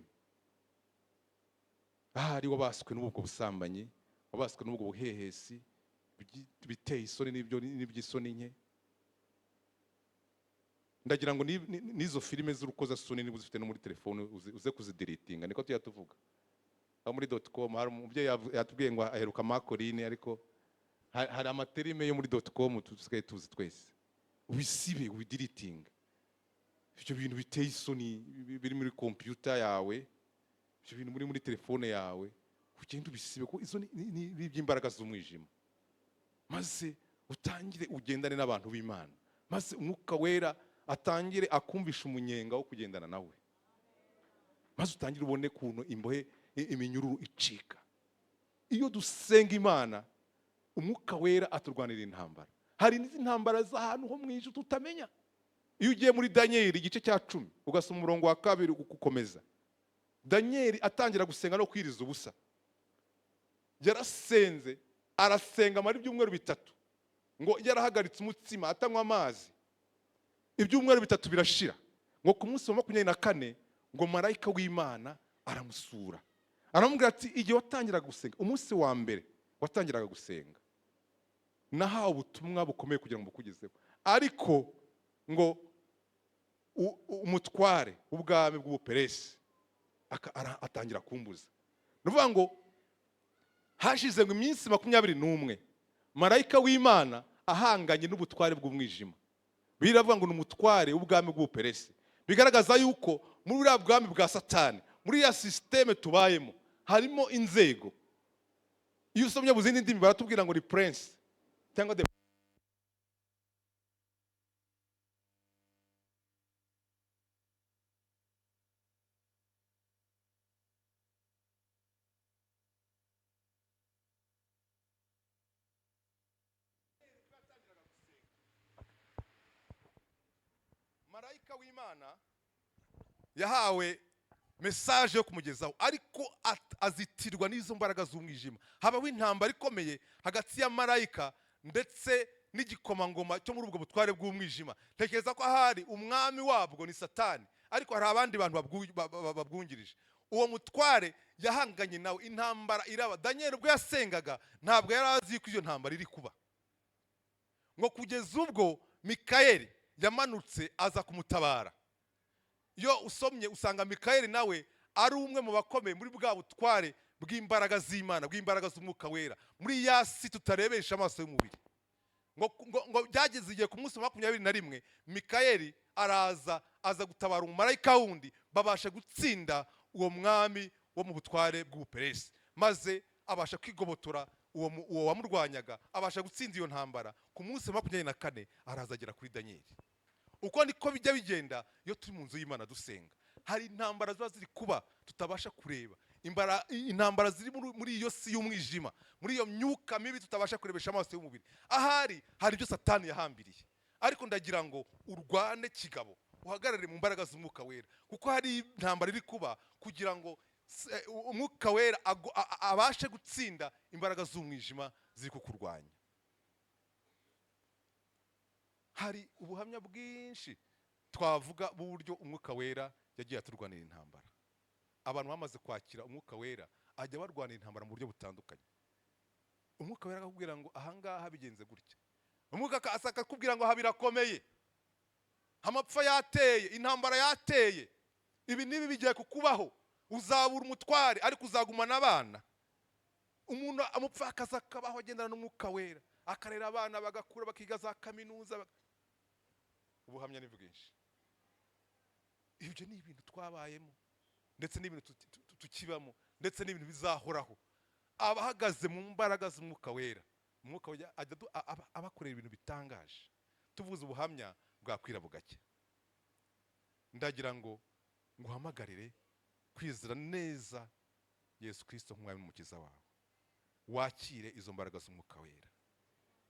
Ahari wabaswe n'ubwo busambanyi, wabaswe n'ubwo buhehesi biteye isoni n'ibyo n'iby'isoni nke. Ndagira ngo n'izo filime z'urukozasoni niba uzifite no muri telefone uze kuzideletinga, niko tujya tuvuga. Aho muri .com hari umubyeyi yatubwiye ngo aheruka makorine, ariko hari amaterme yo muri .com tusigaye tuzi twese. Ubisibe, ubideletinga ibyo bintu biteye isoni biri muri computer yawe, ibyo bintu muri telefone yawe, ugende ubisibe, kuko izo ni iby'imbaraga z'umwijima. Maze utangire ugendane n'abantu b'Imana, maze umwuka wera atangire akumvisha umunyenga wo kugendana nawe, maze utangire ubone ukuntu imbohe iminyururu icika. Iyo dusenga Imana, umwuka wera aturwanira intambara. Hari n'izindi ntambara z'ahantu ho mu ijuru tutamenya. Iyo ugiye muri Daniyeli igice cya 10 ugasoma umurongo wa 2 ugukomeza, Daniyeli atangira gusenga no kwiriza ubusa. Yarasenze, arasenga amara ibyumweru 3, ngo yarahagaritse umutsima atanywa amazi. Ibyumweru 3 birashira, ngo ku munsi wa 24 ngo marayika w'Imana aramusura, aramubwira ati igihe watangiraga gusenga, umunsi wa mbere watangiraga gusenga, nahawe ubutumwa bukomeye kugira ngo bukugezeho, ariko ngo umutware w'ubwami bw'Ubuperesi atangira kumbuza. Ni ukuvuga ngo hashize ngo iminsi 21 marayika w'Imana ahanganye n'ubutware bw'umwijima. Biravuga ngo ni umutware w'ubwami bw'Ubuperesi, bigaragaza yuko muri buriya bwami bwa Satani, muri ya système tubayemo, harimo inzego. Iyo usomye mu zindi ndimi baratubwira ngo ni prince cyangwa the marayika w'Imana yahawe message yo kumugezaho, ariko azitirwa n'izo mbaraga z'umwijima. Habaho intambara ikomeye hagati ya marayika ndetse n'igikomangoma cyo muri ubwo butware bw'umwijima. Tekereza ko ahari umwami wabwo ni Satani, ariko hari abandi bantu babwungirije. Uwo mutware yahanganye nawe, intambara iraba. Daniel ubwo yasengaga ntabwo yari azi ko iyo ntambara iri kuba, ngo kugeza ubwo Mikayeli yamanutse aza kumutabara. Iyo usomye usanga Mikayeli nawe ari umwe mu bakomeye muri bwa butware bw'imbaraga z'Imana, bw'imbaraga z'umwuka wera, muri ya si tutarebesha amaso y'umubiri. Ngo byageze igihe ku munsi wa 21 Mikayeli araza, aza gutabara umumarayika wundi, babasha gutsinda uwo mwami wo mu butware bw'Ubuperesi, maze abasha kwigobotora uwo wamurwanyaga, abasha gutsinda iyo ntambara. Ku munsi wa 24 araza agera kuri Daniyeli. Uko niko bijya bigenda iyo turi mu nzu y'Imana dusenga. Hari intambara ziba ziri kuba tutabasha kureba, intambara ziri muri iyo si y'umwijima, muri iyo myuka mibi tutabasha kurebesha amaso y'umubiri. Ahari hari ibyo Satani yahambiriye, ariko ndagira ngo urwane kigabo, uhagarare mu mbaraga z'umwuka wera, kuko hari intambara iri kuba kugira ngo umwuka wera abashe gutsinda imbaraga z'umwijima ziri kukurwanya. Hari ubuhamya bwinshi twavuga bw'uburyo umwuka wera yagiye aturwanira intambara. Abantu bamaze kwakira umwuka wera ajya barwanira intambara mu buryo butandukanye. Umwuka wera akakubwira ngo ahangaha bigenze gutya, umwuka akakubwira ngo aha birakomeye, amapfa yateye, intambara yateye, ibi n'ibi bigiye kukubaho, uzabura umutware ariko uzagumana abana. Umuntu amupfakaza akabaho agendana n'umwuka wera, Akarera abana bagakura, bakiga za kaminuza. Ubuhamya ni bwinshi. Ibyo ni ibintu twabayemo, ndetse n'ibintu tukibamo, ndetse n'ibintu bizahoraho. Abahagaze mu mbaraga z'Umwuka Wera, Umwuka Wera ajya abakorera ibintu bitangaje. Tuvuze ubuhamya bwakwira bugacya. Ndagira ngo nguhamagarire kwizera neza Yesu Kristo nk'Umwami n'Umukiza wawe, wakire izo mbaraga z'Umwuka Wera.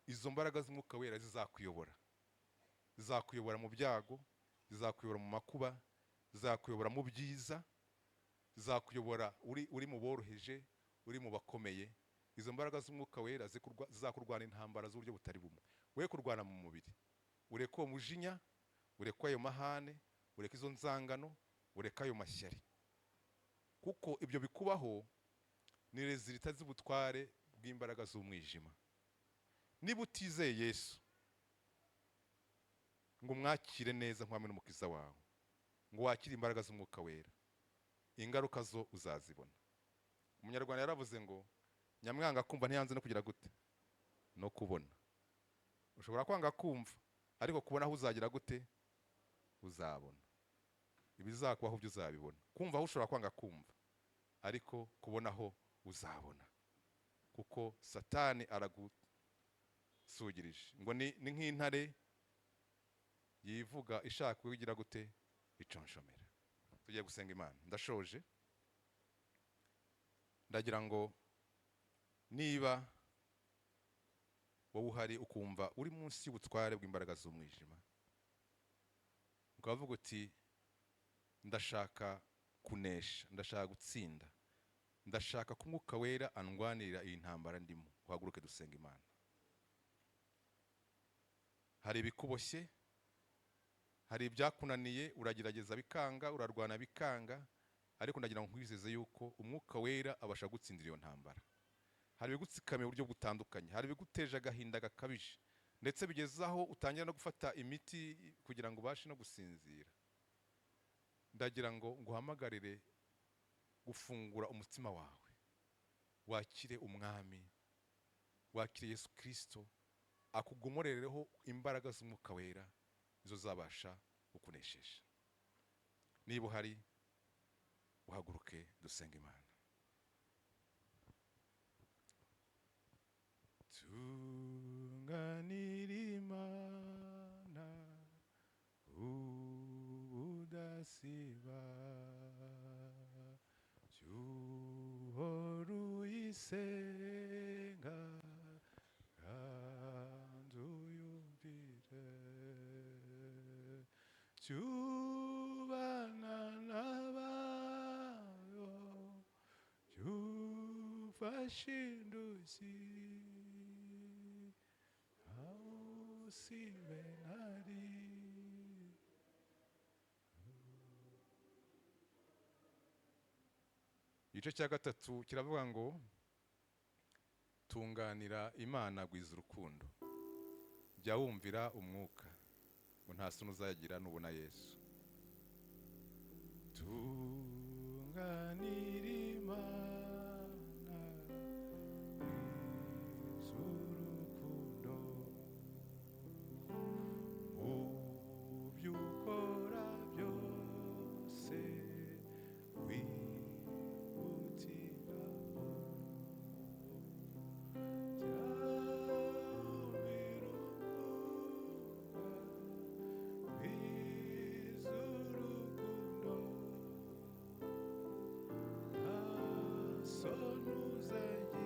Izo mbaraga z'Umwuka Wera zizakuyobora, zizakuyobora mu byago, zizakuyobora mu makuba, zizakuyobora mu byiza, zizakuyobora uri mu boroheje, uri mu bakomeye. Izo mbaraga z'Umwuka Wera zizakurwana intambara z'uburyo butari bumwe. We kurwana mu mubiri, ureke uwo mujinya, ureke ayo mahane, ureke izo nzangano, ureke ayo mashyari, kuko ibyo bikubaho ni résultat z'ubutware bw'imbaraga z'umwijima. Niba utizeye Yesu ngo umwakire neza nk'Umwami n'Umukiza wawe, ngo wakire imbaraga z'Umwuka Wera, ingaruka zo uzazibona. Umunyarwanda yaravuze ngo nyamwanga kumva ntiyanze no kugira gute? No kubona. Ushobora kwanga kumva, ariko kubona aho uzagira gute? Uzabona. Ibizakubaho byo uzabibona. Kumva aho ushobora kwanga kumva, ariko kubona aho uzabona, kuko Satani aragusugirije ngo ni nk'intare yivuga ishaka kugira gute? Iconshomera. Tugiye gusenga Imana. Ndashoje. Ndagira ngo niba wowe uhari ukumva uri munsi y'ubutware bw'imbaraga z'umwijima, ukavuga uti ndashaka kunesha, ndashaka gutsinda, ndashaka ko Umwuka Wera andwanirira iyi ntambara ndimo, uhaguruke dusenga Imana. Hari ibikuboshye, hari ibyakunaniye, uragerageza bikanga, urarwana bikanga, ariko ndagira ngo nkwizeze yuko Umwuka Wera abasha gutsindira iyo ntambara. Hari ibigutsikamiye uburyo butandukanye, hari ibiguteje agahinda gakabije, ndetse bigeze aho utangira no gufata imiti kugira ngo ubashe no gusinzira. Ndagira ngo nguhamagarire gufungura umutima wawe, wakire Umwami, wakire Yesu Kristo, akugomorereho imbaraga z'Umwuka Wera, izo zabasha kukuneshesha. Niba uhari, uhaguruke dusenga Imana. Tunganira Imana ubudasiba, jya uyisenga kandi uyumvire, jya ubana n'abayo, jya ufashe indushyi, usibe nari. Igice cya gatatu kiravuga ngo tunganira Imana, gwiza urukundo, jya wumvira Umwuka, ngo nta soni uzagira nubona Yesu. Tunganira Imana, gwiza urukundo, mu byo ukora byose wihutiraho, jya wumvira Umwuka, gwiza urukundo, nta soni uzagira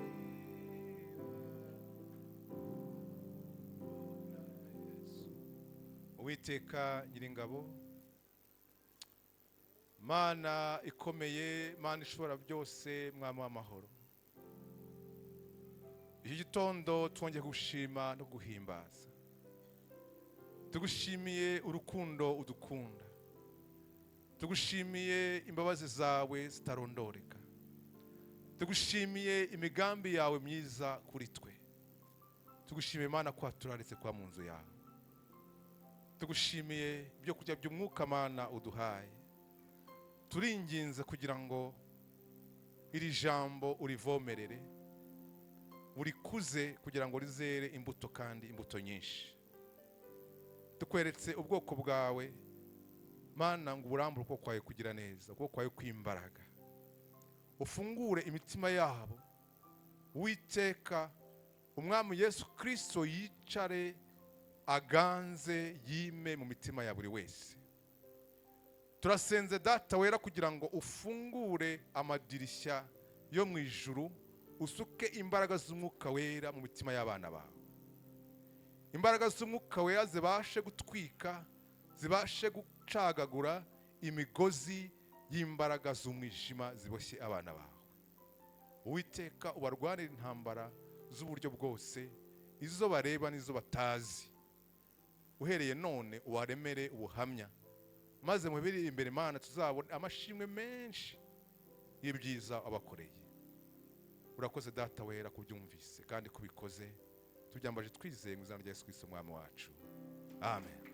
ubona Yesu. Uwiteka Nyiringabo, Mana ikomeye, Mana ishobora byose, Mwami w'amahoro, iki gitondo twongeye gushima no guhimbaza. Tugushimiye urukundo udukunda, tugushimiye imbabazi zawe zitarondoreka, tugushimiye imigambi yawe myiza kuri twe, tugushimiye Mana ko waturaritse kuba mu nzu yawe, tugushimiye ibyo kurya by'umwuka Mana uduhaye. Turinginze kugira ngo iri jambo urivomerere, Burikuze kugira ngo rizere imbuto kandi imbuto nyinshi. Tukweretse ubwoko bwawe, Mana, ngo uburambure ukuboko kwawe kugira neza, ukuboko kwawe kw'imbaraga, ufungure imitima yabo. Uwiteka Umwami Yesu Kirisito yicare, aganze, yime mu mitima ya buri wese. Turasenze, Data wera, kugira ngo ufungure amadirishya yo mu ijuru, usuke imbaraga z'Umwuka Wera mu mitima y'abana bawe, imbaraga z'Umwuka Wera zibashe gutwika, zibashe gucagagura imigozi y'imbaraga z'umwijima ziboshye abana bawe. Uwiteka, ubarwanire intambara z'uburyo bwose, izo bareba n'izo batazi. Uhereye none ubaremere ubuhamya, maze mu biri imbere, Mana, tuzabone amashimwe menshi y'ibyiza wabakoreye. Urakoze, Data wera, kubyumvise kandi kubikoze. Tubyambaje twizeye mu izina rya Yesu Kristo Umwami wacu, amen.